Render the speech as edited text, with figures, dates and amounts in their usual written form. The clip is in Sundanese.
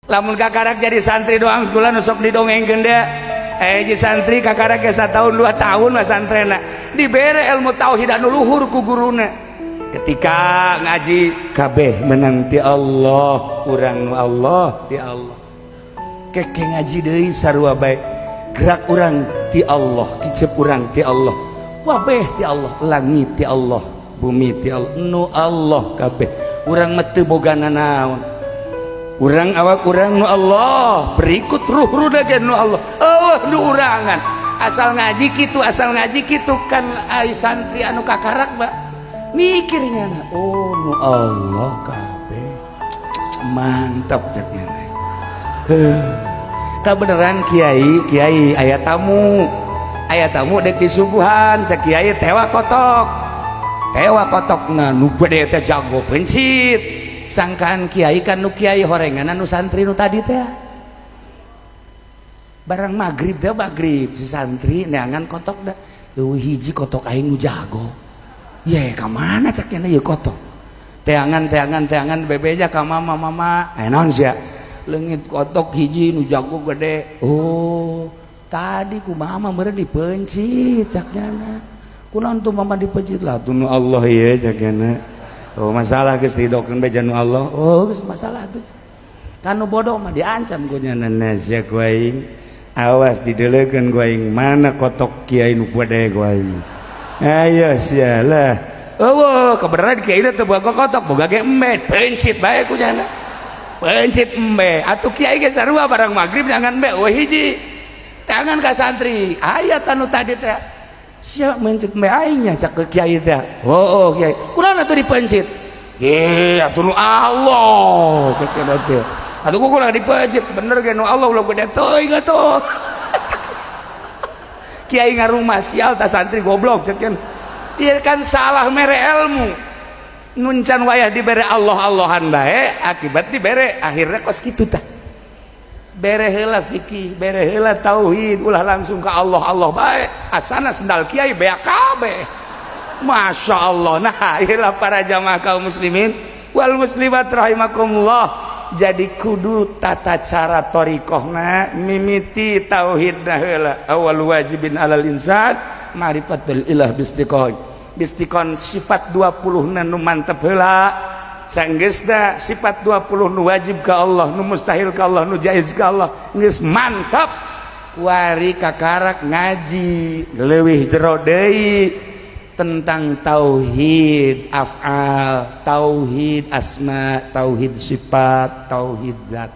Lamun kakarak jadi santri doang, sekolah nu sok didongengkeun deh. Jadi santri kakarak ge tahun 2 tahun mah santrena dibere ilmu tauhid anu luhur ku guruna. Ketika ngaji kabeh menang ti Allah, urang nu Allah ti Allah. Keke ngaji deui sarua bae, gerak urang ti Allah, kicep urang ti Allah, wabeh ti Allah, langit ti Allah, bumi ti Allah, nu Allah kabeh. Urang mah teu boga nanaon, urang awak urang nu Allah, berikut ruh ruh ge nu Allah. Oh, nu urangan asal ngaji kitu, asal ngaji kitu kan. Ai santri anu kakarak mah mikirnya, "Oh, nu Allah kabeh, mantap," caknya. Beneran kiai, kiai aya tamu, aya tamu dek disuguhan. Cek kiai, "Tewa kotok, tewa kotok." Nah, nu gede teh jago pencit. Sangkaan kiai kan nu kiai horengan nu santri nu tadi teh. Barang maghrib teh, maghrib si santri neangan kotok dah. "Eueuh hiji kotok aing nu jago ye, ka mana?" caknya. "Ieu kotok." Teangan, teangan, teangan, bebeja ka mama, "Mama, eh, naon sia?" "Leungit kotok hiji nu jago gede." "Oh, tadi ku mama meureun dipencit," caknya. "Kunaon tuh mama dipencit?" "Lah, tuh nu Allah ye," caknya. "Oh, masalah geus didokeun beja nu Allah." "Oh, geus masalah tuh kan." Nu bodoh mah diancam ku nya, "Sia ku aing, awas didelekeun ku aing mana kotok kiai nu gede ku aing. Ayo sia lah." Oh, kebenaran kiai teh boga kotok, boga ge embe, pencit bae ku nya, pencit embe atuh. Kiai ge sarua, barang maghrib jangan embe, oh hiji tangan ka santri aya anu tadi teh. "Sia mencit embe aing nya," cak ke kiai teh. Oh, kiai, kunaon atuh dipencit?" "Eh, atuh nu Allah," cek teh. "Atuh ku kunaon dipencit?" "Bener ge nu Allah, ulah gede teuing atuh." Kiai ngarumah sial ta, santri goblok cek. Iya kan, salah mere ilmu. Nuncan wayah dibere Allah Allahan bae, akibat dibere akhirnya kos kitu tah. Bere heula fikih, bere heula tauhid, ulah langsung ke Allah Allah bae. Asana sendal kiai beak kabeh. Masya Allah. Nah, inilah para jamaah kaum muslimin wal muslimat rahimakumullah. Jadi kudu tata cara thoriqohna mimiti tauhidna heula. Awal wajibin alal insan ma'rifatul ilah bistiqon bistiqon sifat 20 nu mantep heula. Sanggeusna sifat 20 nu wajib ka Allah, nu mustahil ka Allah, nu jaiz ka Allah geus mantap, kuari kakarak ngaji leuwih jero deui tentang tauhid af'al, tauhid asma, tauhid sifat, tauhid zat.